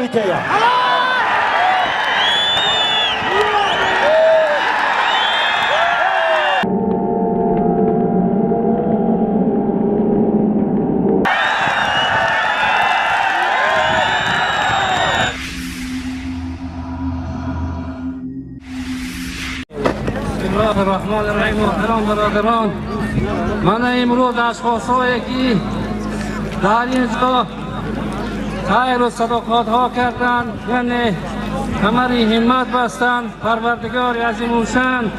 Ерикея. بسم الله الرحمن الرحیم. محترم برادران، من امروز اشخاصایی که در اینجا خیر و صداقات ها کردند، یعنی کمر همت بستند، پروردگار عظیم الشان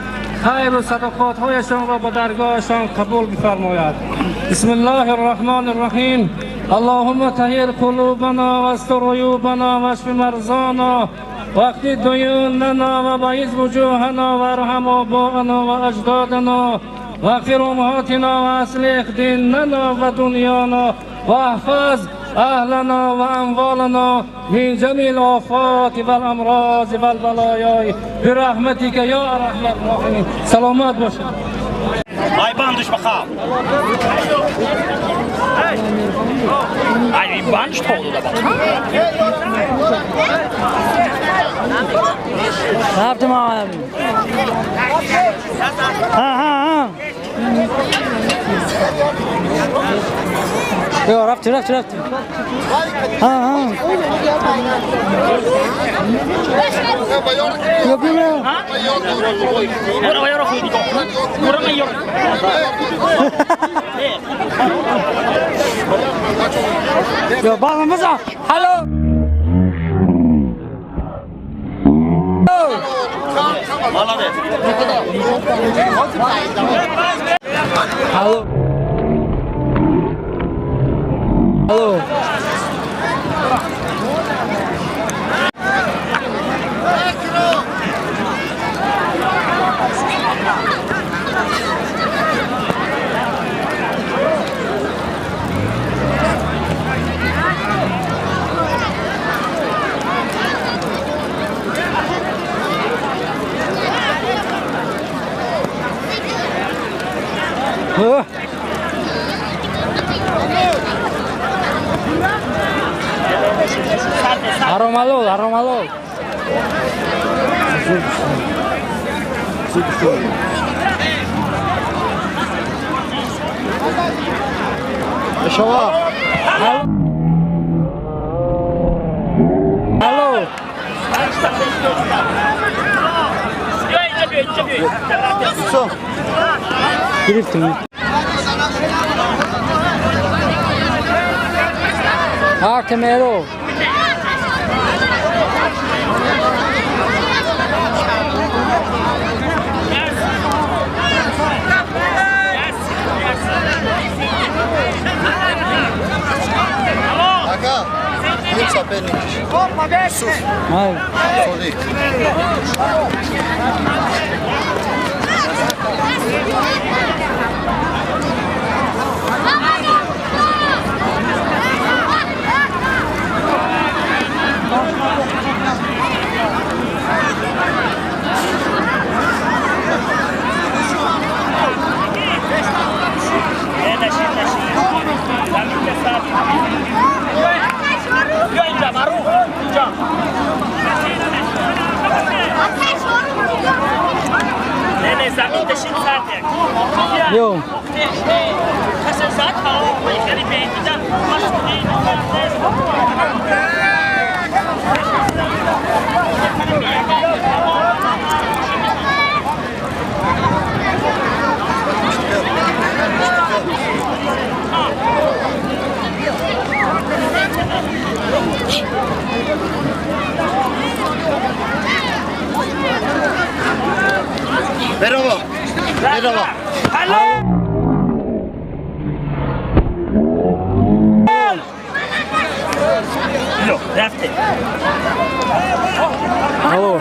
خیر و صدقات هایشان را به درگاهشان قبول بفرماید. بسم الله الرحمن الرحیم. اللهم طهر قلوبنا واستر عیوبنا واشف مرضانا واقض ديوننا وبيض وجوهنا وارحم آباءنا وأجدادنا واغفر أمهاتنا وأصلح ديننا ودنيانا واحفظ أهلنا وأموالنا من جميع الآفات والأمراض والبلايا برحمتك يا أرحم الراحمين. سلامت باشید. Ay bandish baxa. Ay bandish todo da bak. رفتم آقا. ها ها ها. يا رفت رفت رفت. ها ها. يا بينا. يا بابا مزعة. هلو. Алло. Алло. Arromalol, arromalol. Алло. Гирифтем. ها كاميرو. Il s'appelle Souf. Sonic. Yo. Merhaba. Merhaba. Hello. Алло.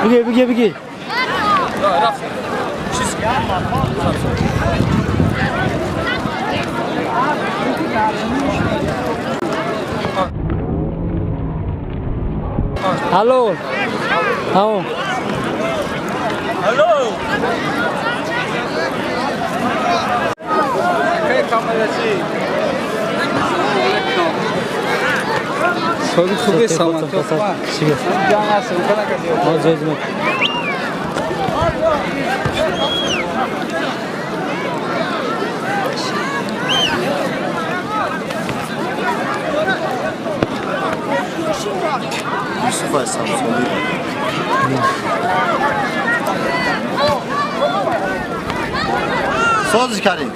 Беги, беги, беги. Алло. Алло. Алло. Yusuf Aleyhisselam. Soz karim.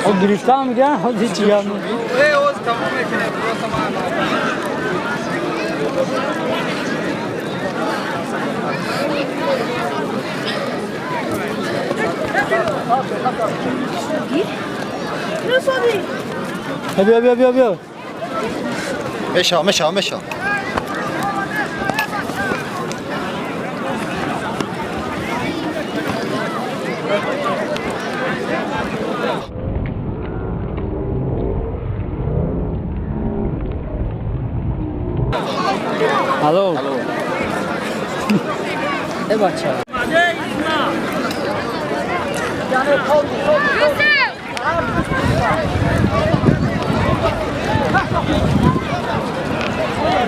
O گرفتم میگن حاجی چی هم بیا بیا بیا بیا مشا مشا مشا Алло. Э бача.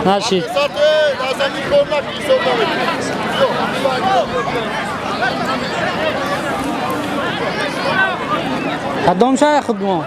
Наши. Кадом шай худмо?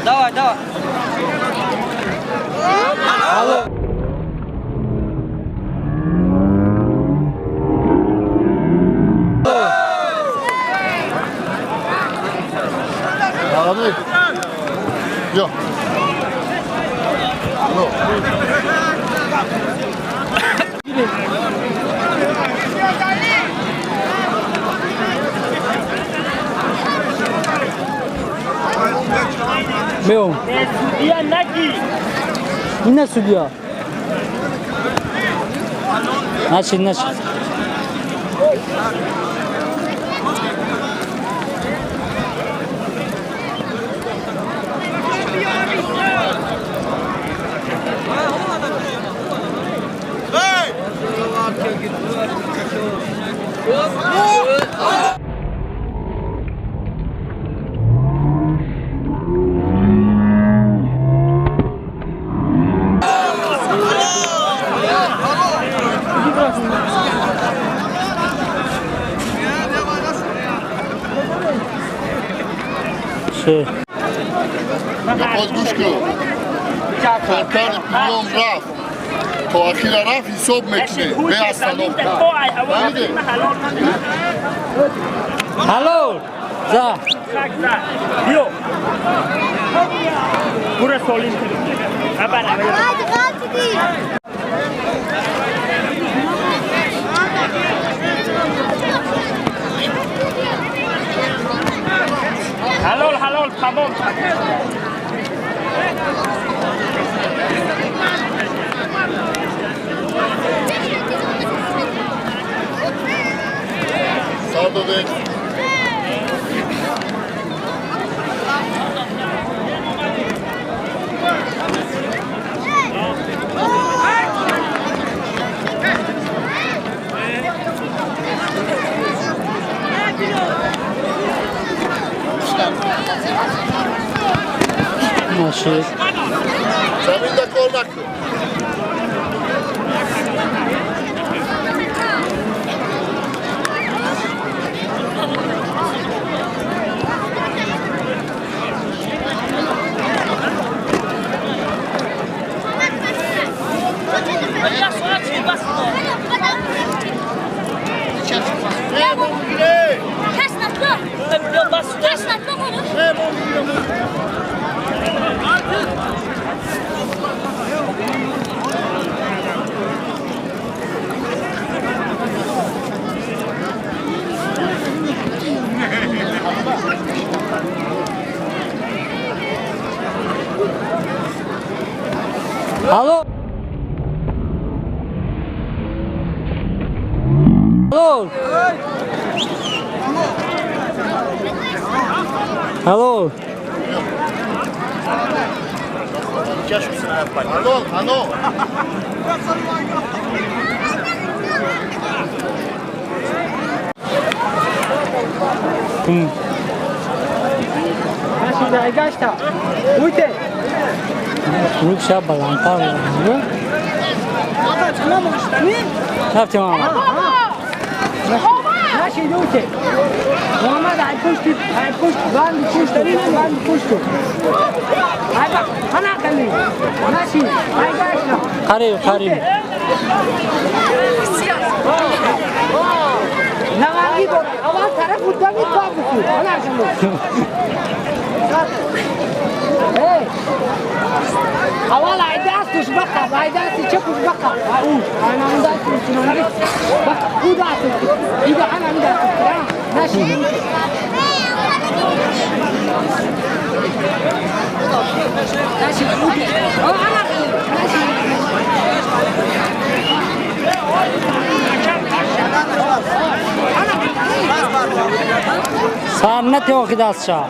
Давай, давай. Алло. Abi. Yok. Yok. Meu. Ne судья? Наши, наши. باز گوش کن کارکرد پیام رفت تا اخیر رفت حساب میکنه به استناب فهمیده؟ Алло! За! حلال حلال تمام. سر داده. Нашид. Замин да кор накун. Алло. Алло. Алло. Алло, алло. Рукша баландтар. Рафтем ама. محمد ای پشت ای پشت بند پشت بند پشت ای انا قلی نشی ای گشت قریب قریب نوانگی داره اول طرف بود دمید کار بکن انا شما اول ای دستش بخواب ای دستی چپش بخواب او انا اون دستش بخواب او دستش ایده انا اون دستش نشی نشی انا نشی سر نتیوخی دستشا.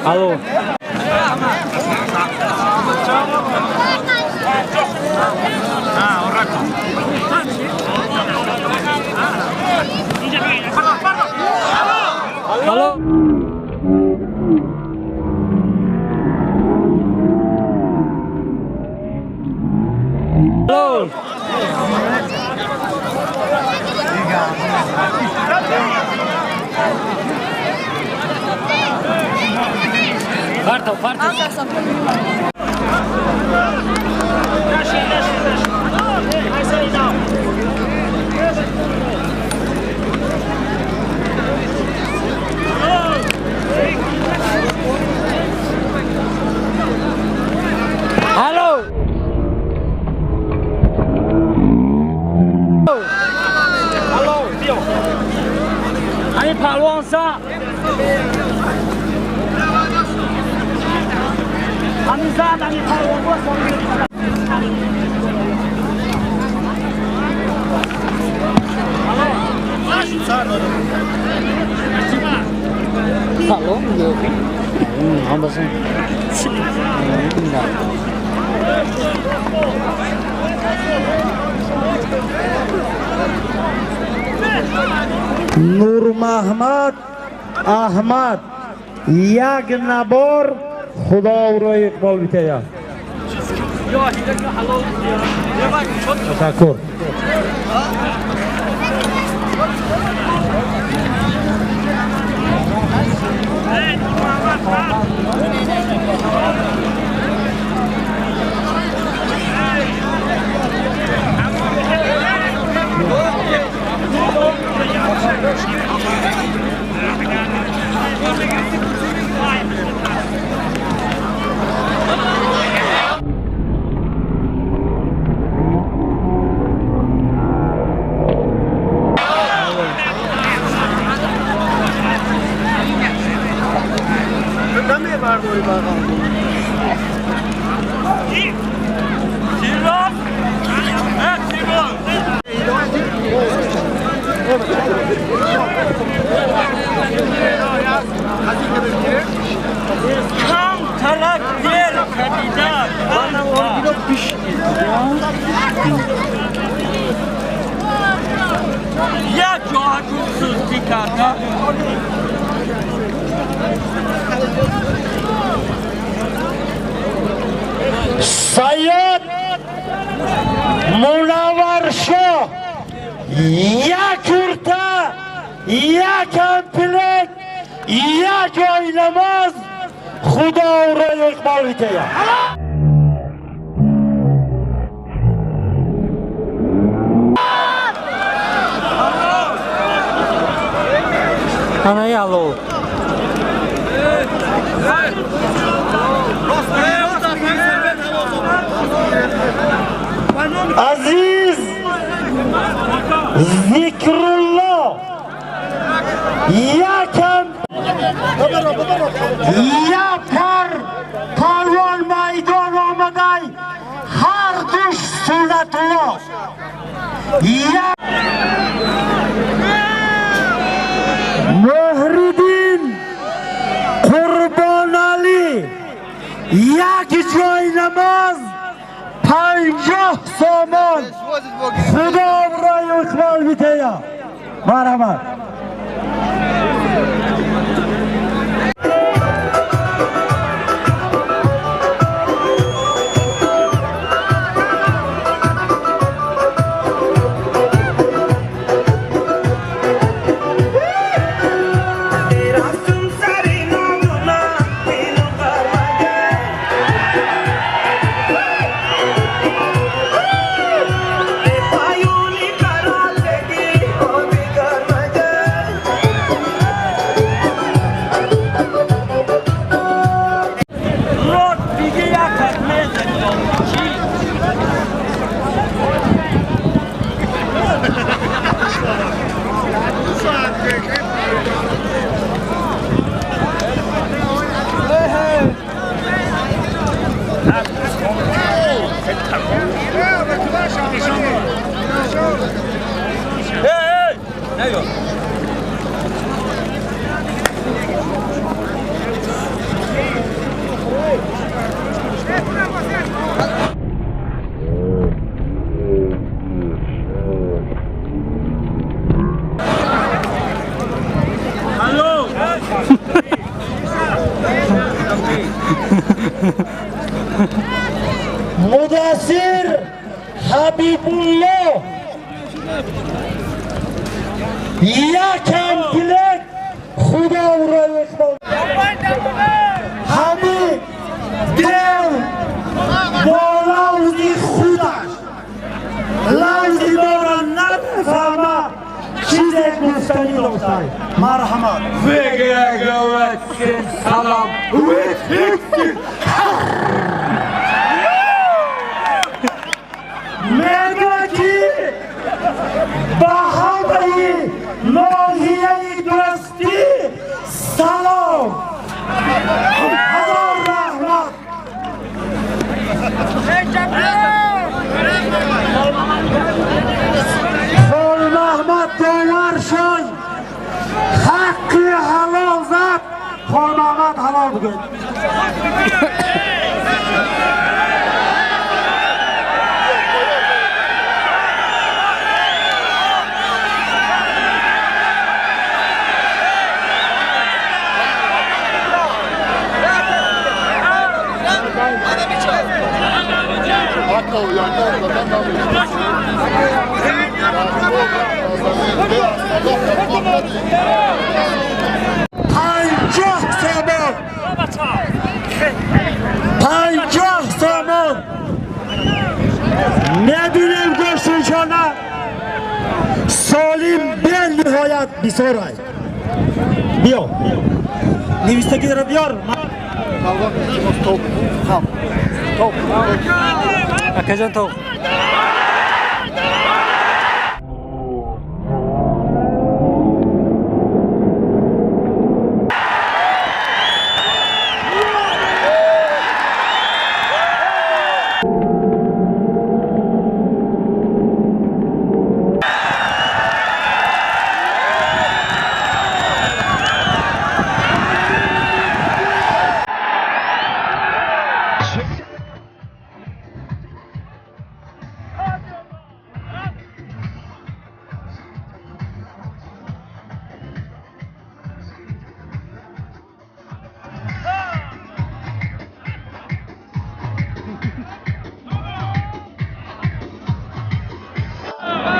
Алло. Алло. Алло. Партов, партов. Алло! Алло, биё. Ҳамин паҳлвон са. Ҳамин зад, ҳамин паҳлвон Паҳлвон ҳамасын. Нурмаҳмад Аҳмад як набор худо ӯро иқбол битаяд. Ташаккур. Саёд Мунавваршоҳ як курта, як комплект, як ҷои намоз худо ӯро иқбол битаяд. Анаи алло. Азиз Зикрулло якам як пар палвон майдон омадай ҳар душ Сунатулло як Муҳриддин Қурбоналӣ як ҷои намоз 50 сомон худо ӯро иқбол битаяд. Марҳамат. Мудассир Ҳабибулло як комплект худо ӯро иқбол. Ҳамид Гуфтай. Марҳамат. Салом. Мега ки ба ҳамаи ноҳияи Дӯстӣ салом. Ҳазор раҳмат. Холмаҳмад довар шуд. Ҳаққи ҳалол зад. Холмаҳмад ҳалол бигӯед. 50 сомон. 50 сомон. Мебинем гӯштиншона солим бениҳоят бисёрай. Биё. Навистагиро биёр. Акаҷон то.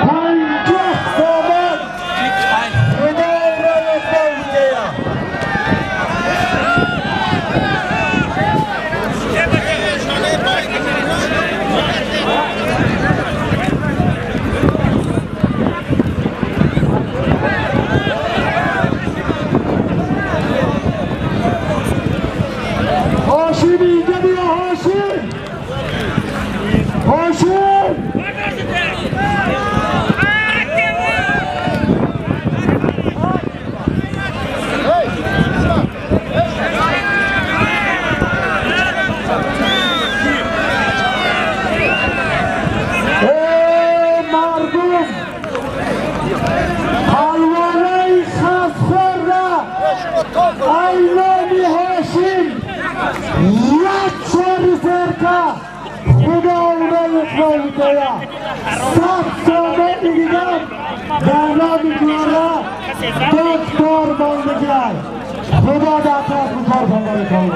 50 сомон. Худо ро иқбол бидея. Ҳошим инҷа биё, Ҳошим. Ҳошим. Эй мардум, палвонаи хасхӯрра айноми Ҳошим як чори серка Худо уро иқбол бидоя. 100 сомони дигар дар номи ҷора доктор мондагиай. Худо дар тарафи кор бандоритон.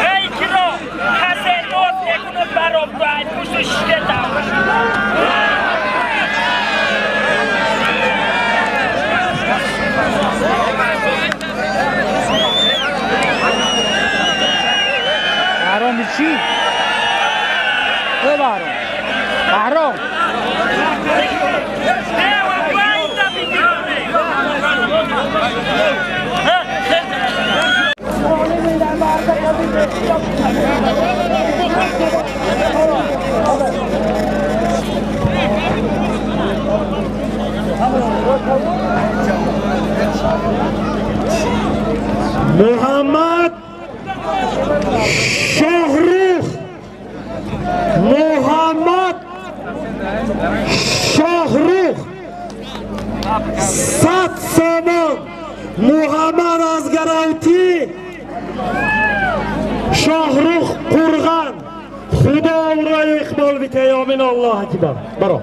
Эй, кино! Касе нос мекунад бароб пушту шишкета. Баҳром чӣ? Э Баҳром. Баҳром. Муҳаммад Шоҳрух. Муҳаммад Шоҳрух. 100 сомон. Муҳаммад аз Гаравтӣ. Шоҳрух Қурған. Худо ӯро иқбол битаё. Амин. Аллоҳ акбар. Баро.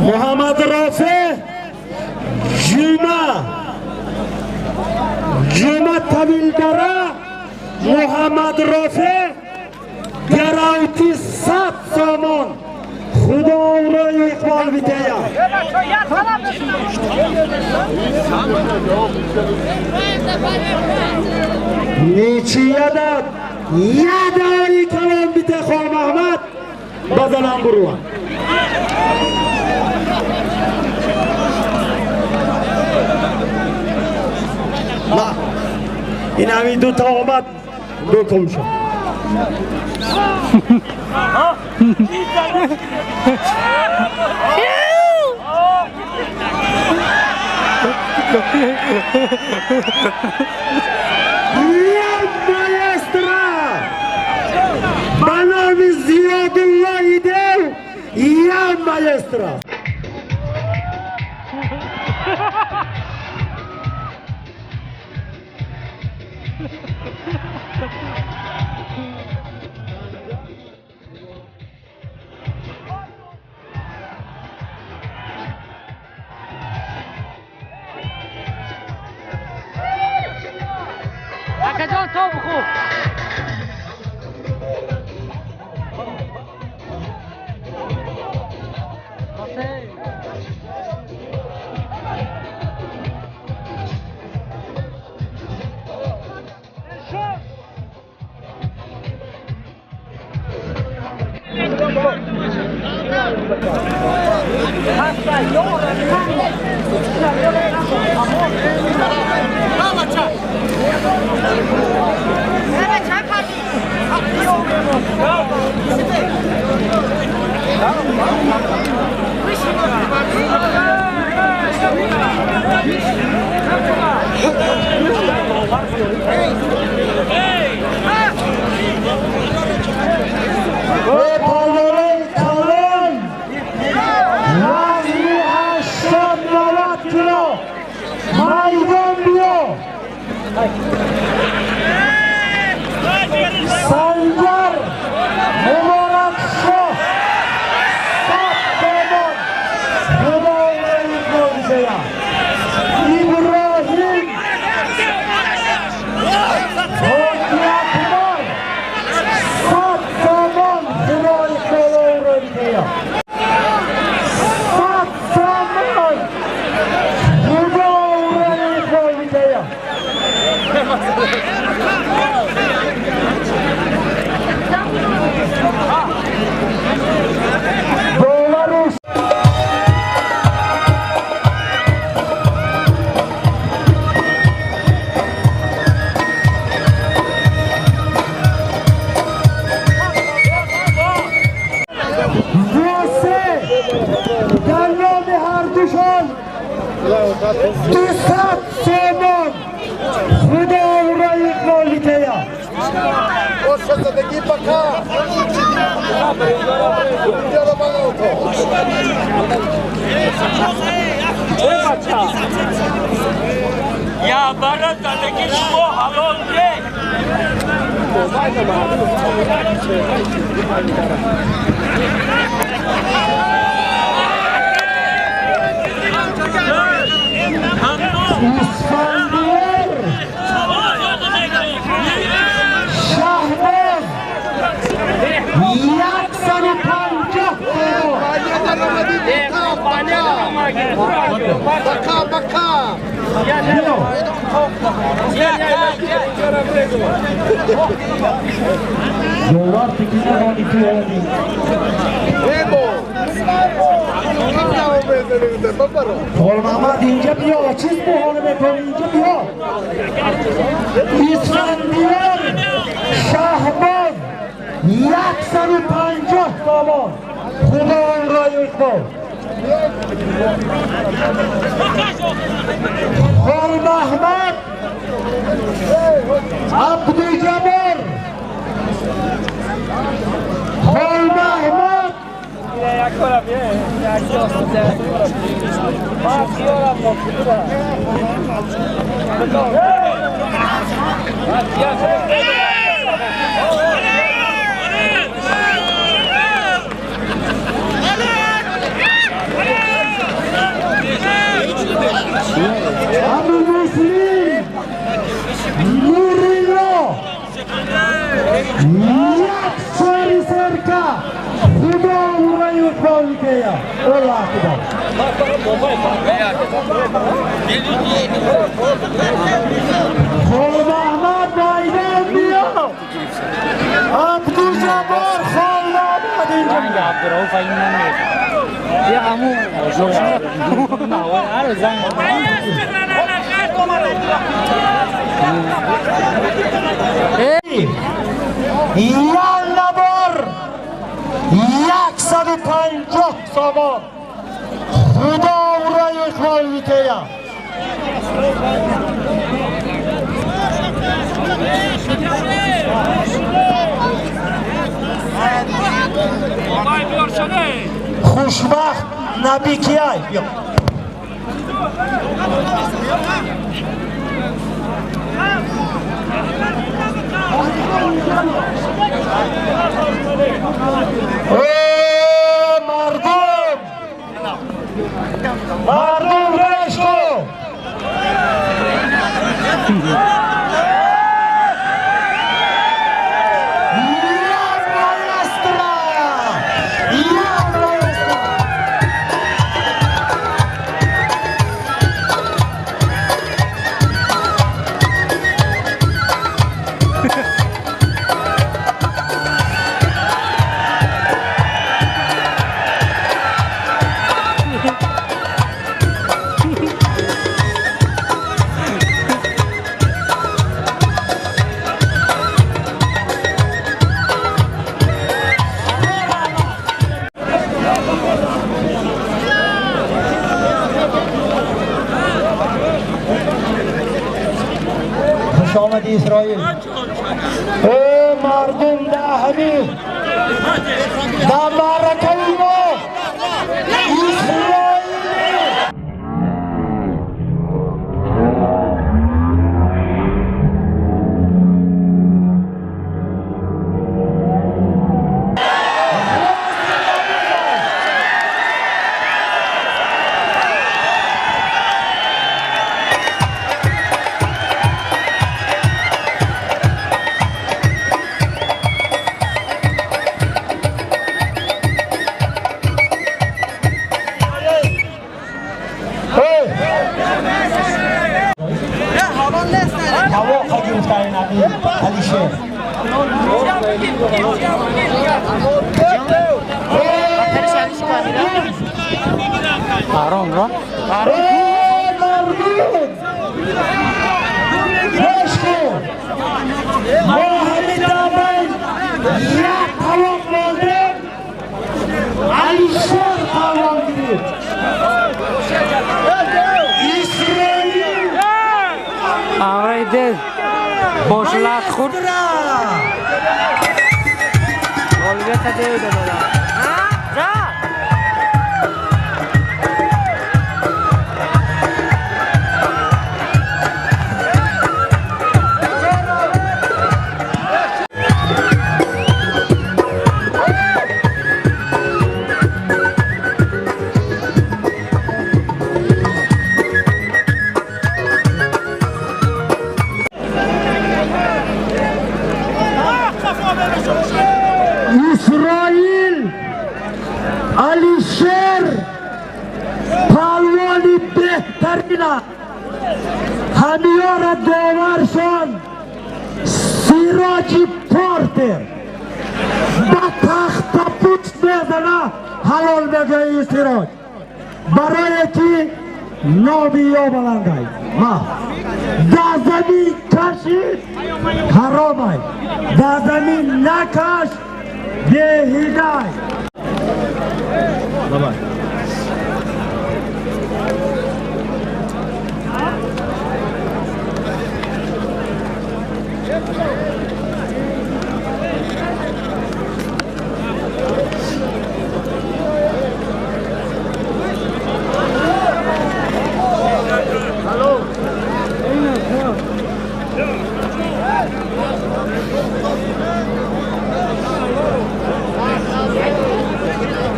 Муҳаммад Рофеъ Ҷума, Ҷума Тавилдара, Муҳаммад Рофеъ гаравти 100 сомон. Худо ӯро иқбол бидиҳад. Ничия дад ядаи калон бите Хон Маҳмад ба занам бурувад. Ин ҳамин дута омад букум шуд. Маэстро ба номи Зиёдуллои Дев, я маэстро. Акаҷон, то бихӯр. Санҷар Муборакшоҳ 100 сомон. Худо ӯро иқбол бидиҳад. Иброҳим Ҳоҷиакбар 100 сомон. Худо иқбол ӯро бидиҳад. 100 сомон. Худо ӯро иқбол бидиҳад. Дар номи ҳардушон 200 сомон. Худо ӯро иқбол бидиҳад. Я бара задаги шумо ҳалол не. Исфандиёр Шаҳбоз 150 Хол Маҳмад, инҷа биё, чиз баҳона мекунӣ, инҷа биё. Исфандиёр Шаҳбоз 150 сомон. Худо ӯро иқбол. Хол Маҳмад Абдуҷаббор, Хол Маҳмад Як шери серка Худо ура иқбол мекея. Аллоҳ акбар. Хол Аҳмад майдон биё. Абдуҷаббор Хол Аҳмад инҷо. Занг Абдурауф ин намехоҳад. Я аму ҳар занг. Як бор 150 сомон. Худо ура иқбол мекея. Хушбахт Наби кияй. Биё. Э, мардум! Мардум решку! Як маэстро! Як маэстро! خوش آمدی اسرائیل. ای مردم دهمی در معرکه ما اسرائیل. هوا گرفتن نبی علیشیر. بهرام را ای مردم عشقو ما همین دامن یک طلاق ماندیم. علیشیر پروان گرفت. اسرائیل امرای دل باشلت خورد. غالبیت دیو دادن. اسرائیل علیشیر پهلوانی بهترین همیار داورشان سیراجی پارتر با تخت پوست میزنه حلال میگه سیراج برای که نامی یا بلندای ما در زمین کشید حرامای در زمین نکش بهیدای.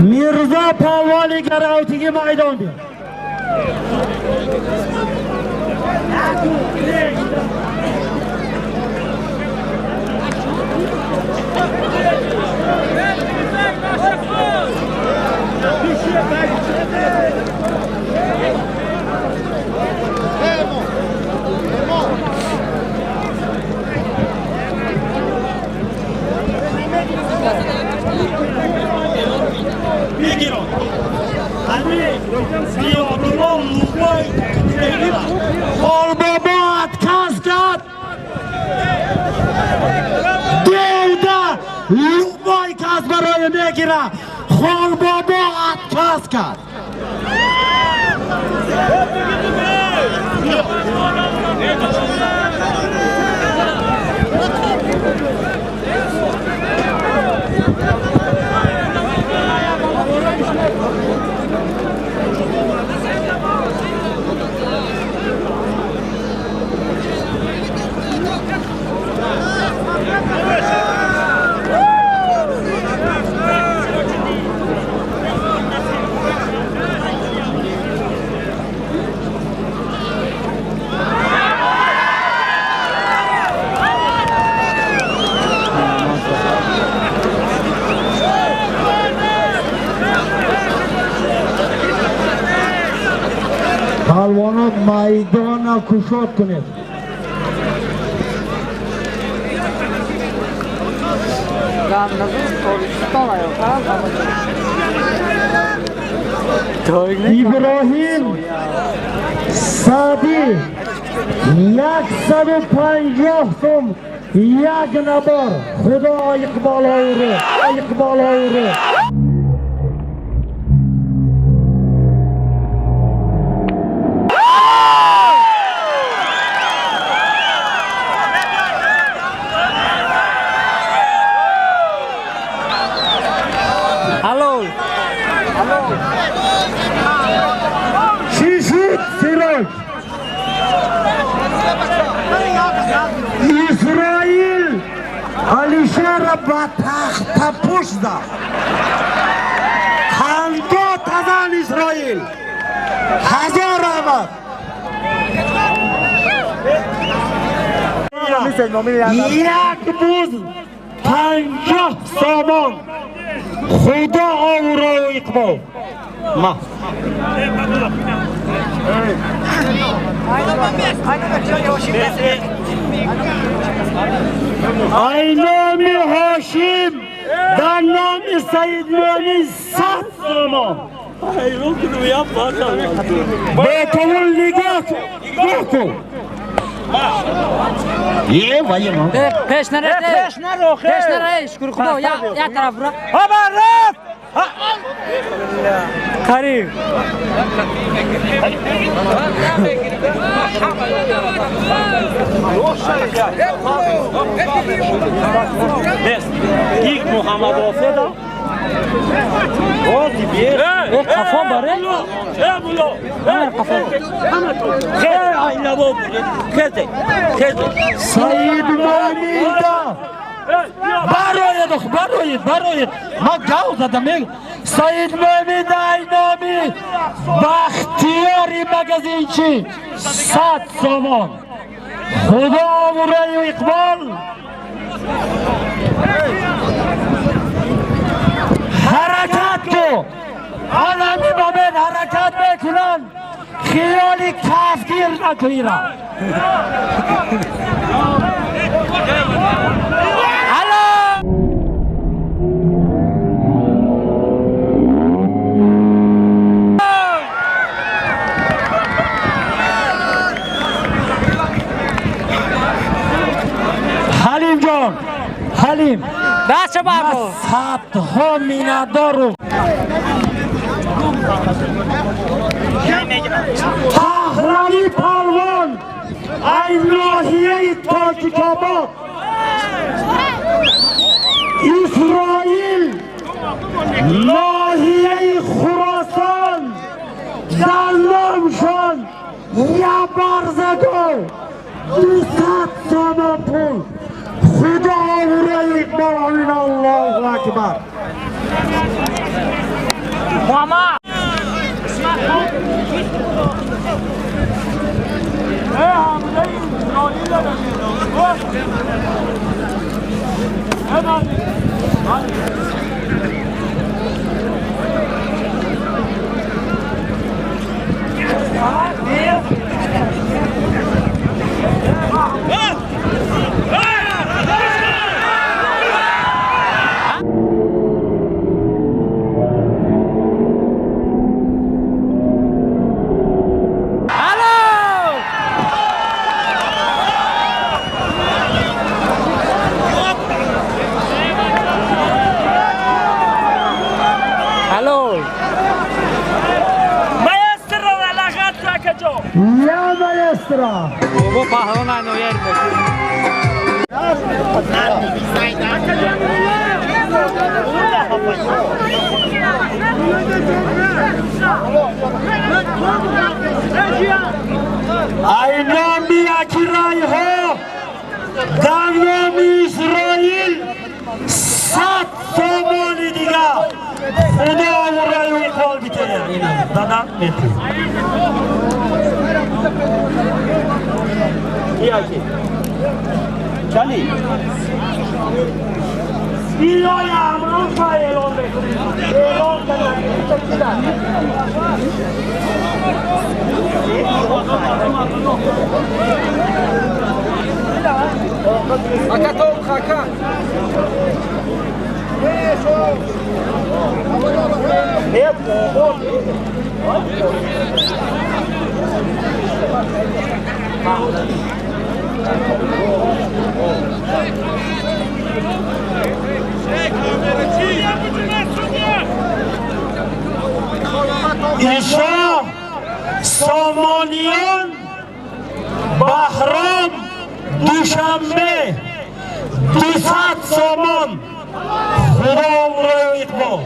Mirza Pahlavani garavtigi maydon ber. мегира. Холбобо отказ кард. پهلوانان میدان کشاد کنید. ابراهیم سعدی 150 سوم یک نبار. خدا اقبال های اقبال های. اسرائیل علیشه را با تخت پوش زد. خنده تزن اسرائیل هزار آمد. یک بوز 50 سامان. خدا آورا و اقبال ما. ای نام هاشم در نام سید مانی 100 سامان. با طول نگاه کن. پیش نره، پیش نره، پیش نره. شکر خدا یا طرف را. رفت قریب. یک محمد واسه دا. قفا بره؟ سید مامیدا براید براید براید. ما گاو زدم. سید مامیدا اینامی بختیاری مگزینچی 100 سامان. خدا آورای و اقبال. حرکت کو آنمی مومن حرکت میکنن. خیالی کافگیر نکنیرا. حلیم جان حلیم دست بابا صدها مینادارو پهلوی پهلوان ای ناحیه تاجیک‌آباد اسرائیل ناحیه خراسان دلمشان یا برزگو 200 سامان پول. خدا آورای اقبال. آمین. الله اکبر. محمد Маэстро! Бобо паҳлавон нояр. Ай номи акирайҳо дар номи Исроил 100 сомони дигар Худо раю иқбол битея. Дадан мети. Кияки? Чали? Илоя амрӯза эълон мекунем. Эълон кардам. Ишо Сомониён Баҳром Душанбе 200 сомон. Худо рӯю иқбол.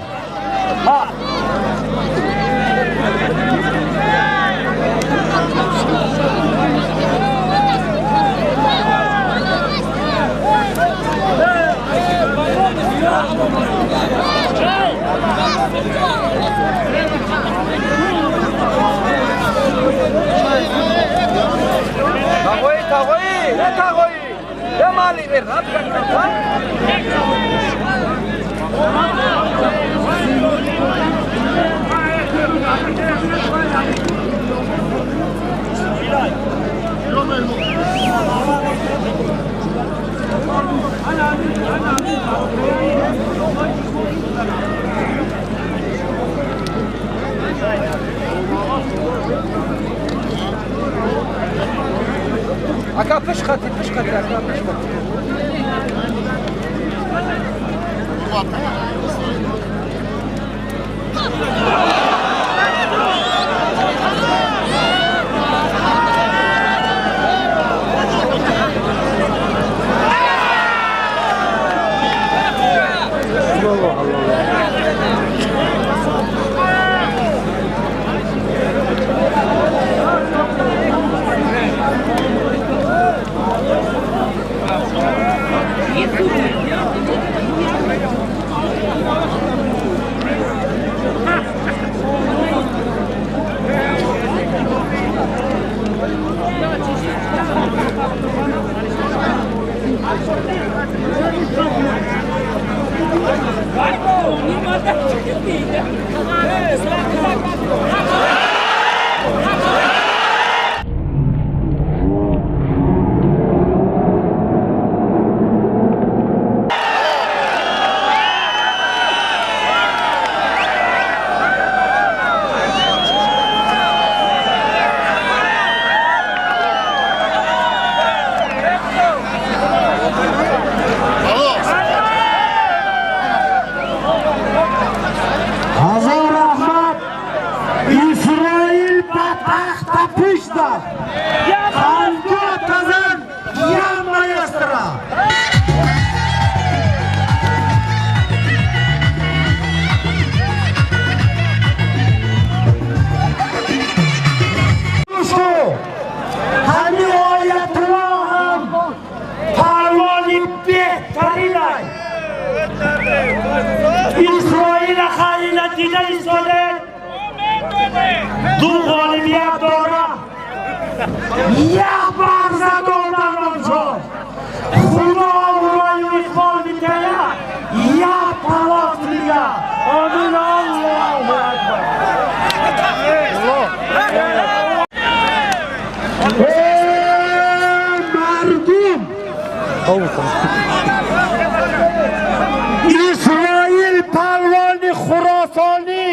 Исроил палвони Хуросонӣ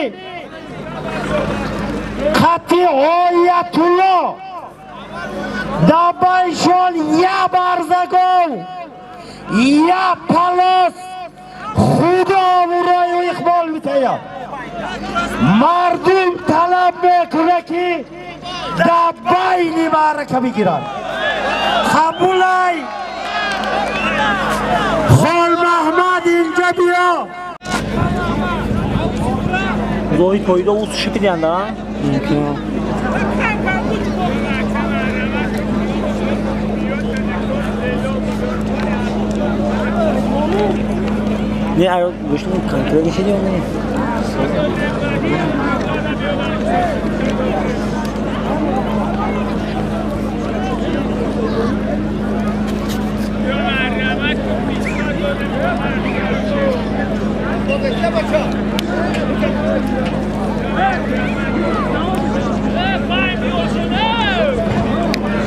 қати Оятулло дабайшон я барзагов я палос Худо рою иқбол митаёд. Мардум талаб мекунад ки Дар байни маърака бигирад. Қабулай, Холмаҳмад, инҷа биё. Зоҳид поида ус шипидианда. Мумкин. Не, аё гӯштун конкрет шиди ё не?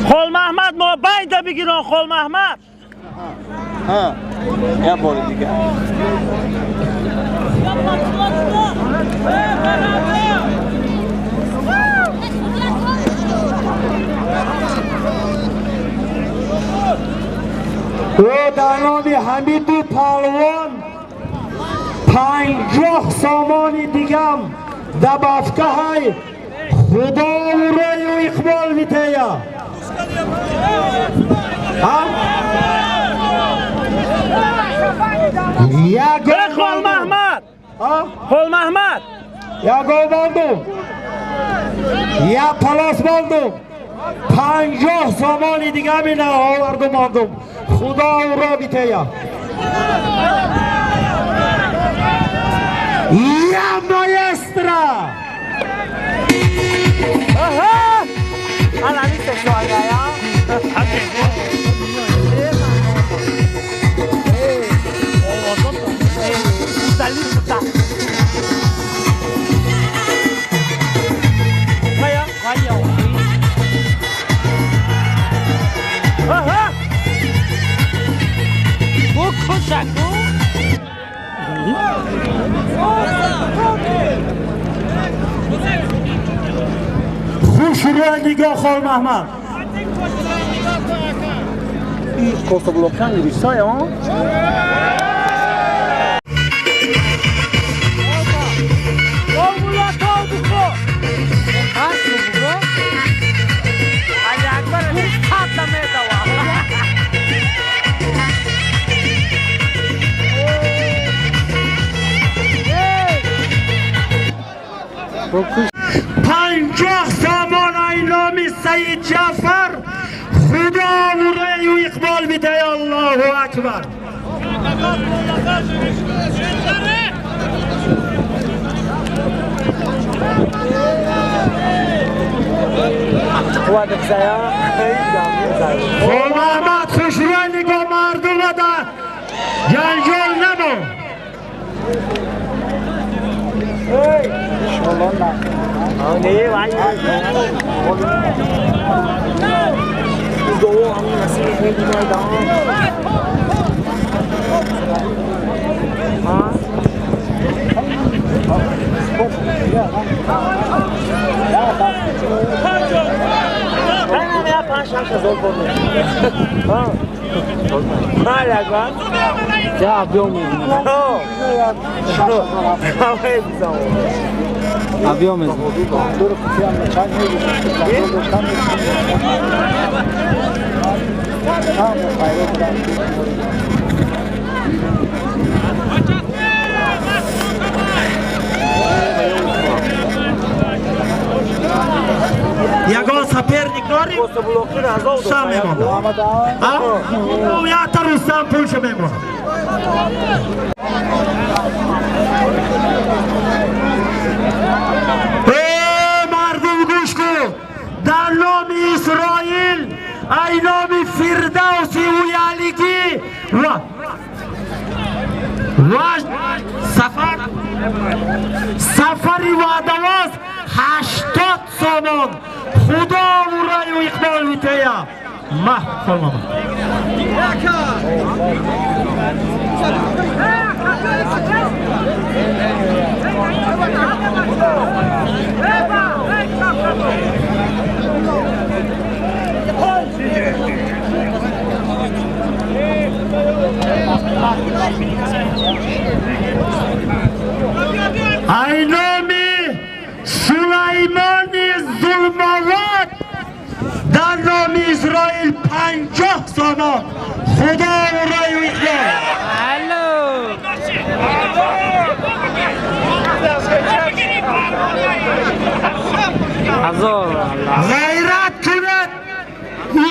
Холмаҳмад, мо байда бигирон, Холмаҳмад. Я бори дигар. Ӯ дар номи Ҳамиду палвон 50 сомони дигам дабафкаҳай. Худо рӯю иқбол битея. Э, Ягон Холмаҳмад! Холмаҳмад! Ягон мондум, я палос мондум, 50 сомони дигам ина оварду мондум. Худо ӯро битея. Я маэстро! Аҳа! Ана миста шояя. Аҳа! Букушаку. Хуш рӯя нигоҳ, Холмаҳмад. Кособлокан рисая, он? Али Акбар хата медава. 50 сомон ай номи Саид Ҷаъфар. Худо рӯю иқбол битея. Аллоҳу акбар! Қувват бизая. Холмаҳмад, хушрӯй нигоҳ, мардума да ҷанҷол набо. Не, вай. Дуо ҳамин насиби мебинайда. Ҳа? Не, 5-6 ҳазор бор. Ҳа. Ҳа, Акбар. Я объем мезанам. Ҳа. Ҳа. Объем мезанам. Ягон соперник дорӣ? Рустам мемонад, ята Рустам пулшо мемонад. Э, мардум, гӯш кун. Дар номи Исроил, ай номи Фирдавси Уялигӣ ва сафари ваъдавоз 80 сомон. Худо ураю иқбол битея. Ма холмама. Ай номи Сулаймони Зулмовод. Исроил 50 сомон. Худо раю иқбол. Ғайрат кунад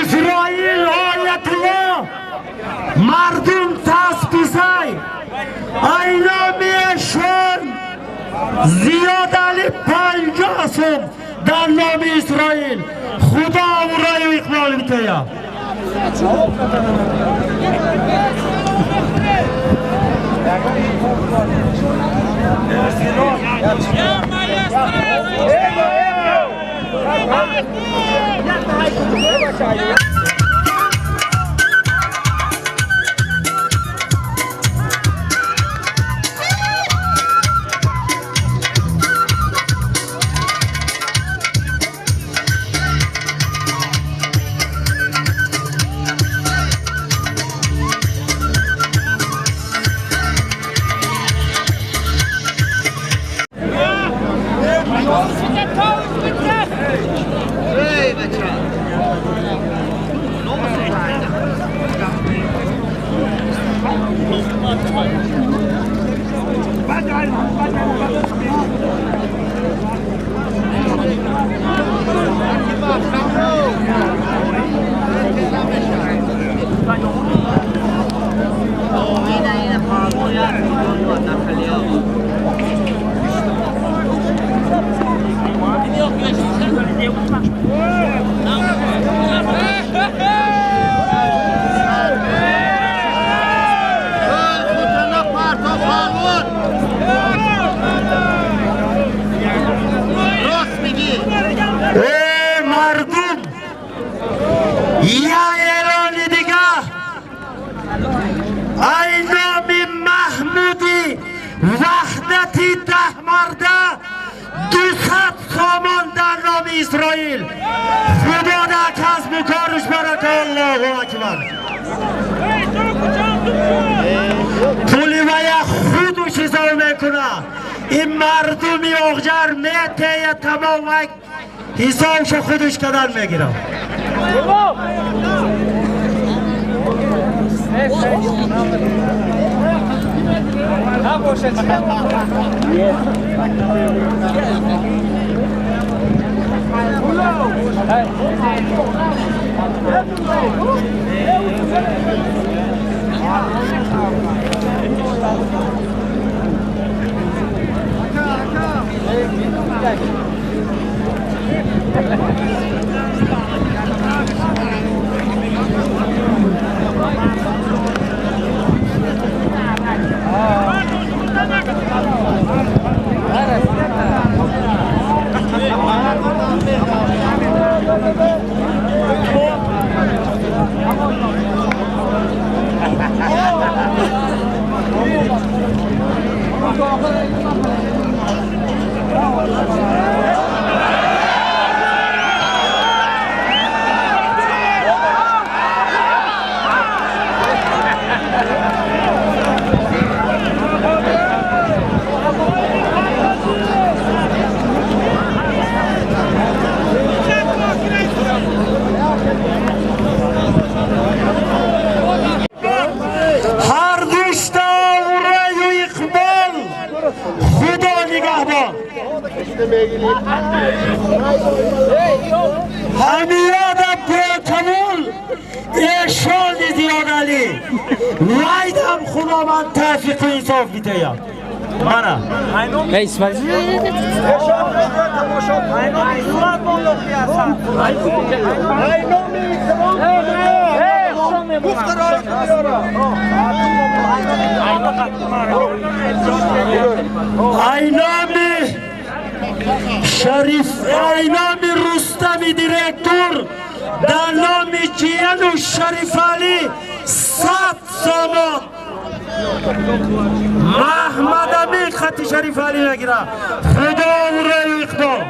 Исроил оятулло мардум тасписай айномиашон зиёд али 50 сом дар номи Исроил. Худо раю иқбол битая. Исроил. Худо дар касбу кораш барака. Аллоҳу акбар. Пули вая худуш ҳисоб мекунад. Ин мардуми оғҷар метея тамом вай ҳисобшо худуш кадан мегирад. ҳамиёда бетамул эшони зиёдалӣ вайдам худованд тавфиқу инсоф бидиҳад. Мана айноми Шариф, айноми Рустами директор дар номи Ҷияну Шарифалӣ 100 сомон. Маҳмадамин хати Шарифалӣ нагира. Худо рӯю иқбол.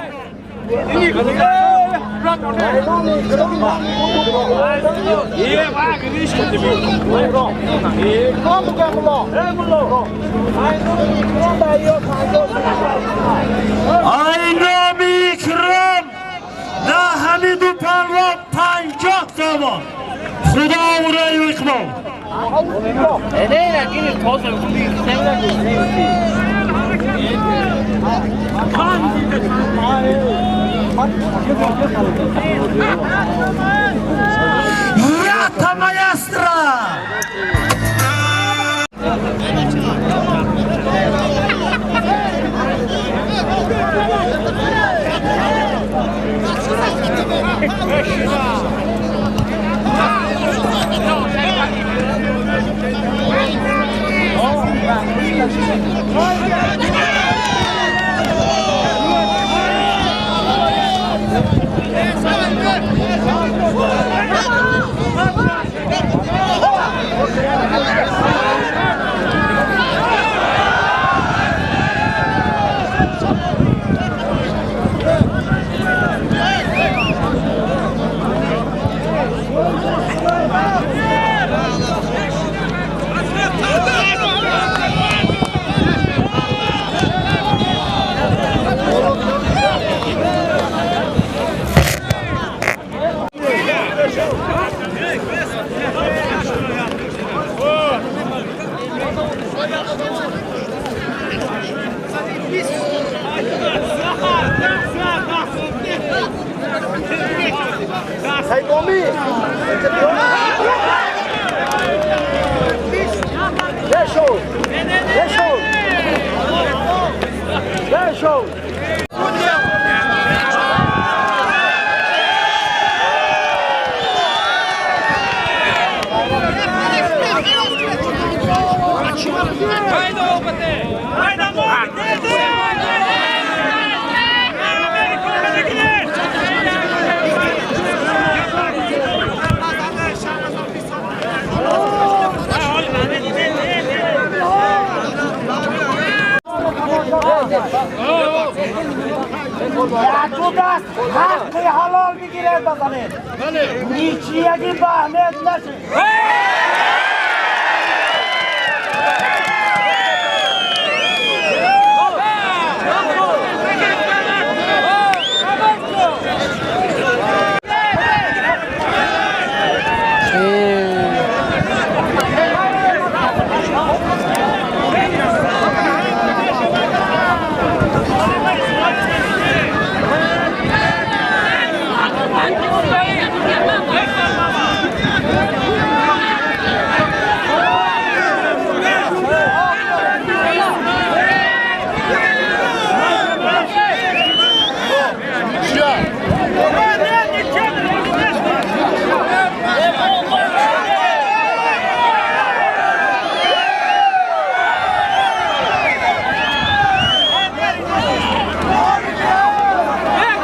Айноми Икром да Ҳами ду палвон 50 сомон. Худо ураю иқбол. Рата маэстро! حقی حلال بگیره بزنید نیچیگی به اهمیت نشه.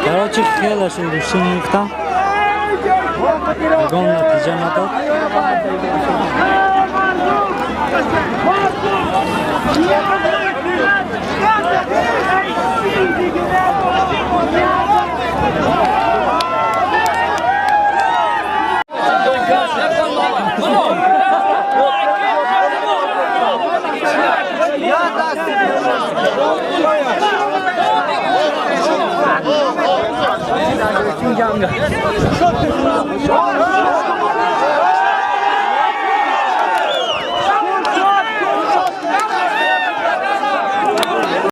Короче, хелашон гӯштӣ мегуфтам, ягон натиҷа надод.